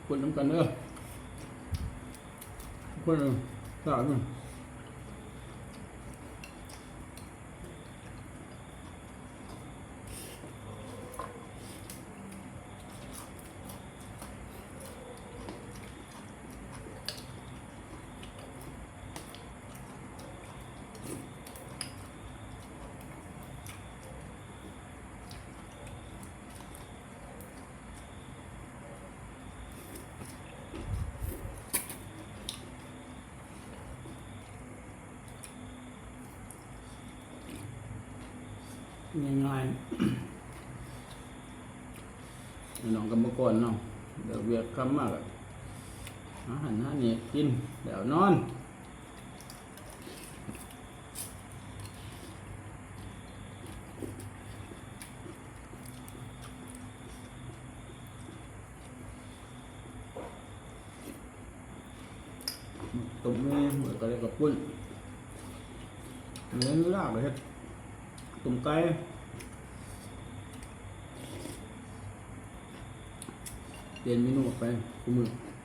ຄົນນຳກັນເດີ ຄົນ ສາມ ງ່າຍໆ ພີ່ນ້ອງກຳມະກອນເນາະ ເລີກວຽກຄ່ຳມາກະ ຫາຫັ້ນຫານີ້ກິນ ແລ້ວນອນ. ຕົ້ມໝູ ແລ້ວກະໄດ້ເຂົ້າປຸ້ນ ແລ້ວລາບເຮັດຕົ້ມໄກ່ ປ່ຽນເມນູໄປຄູ່ມື້.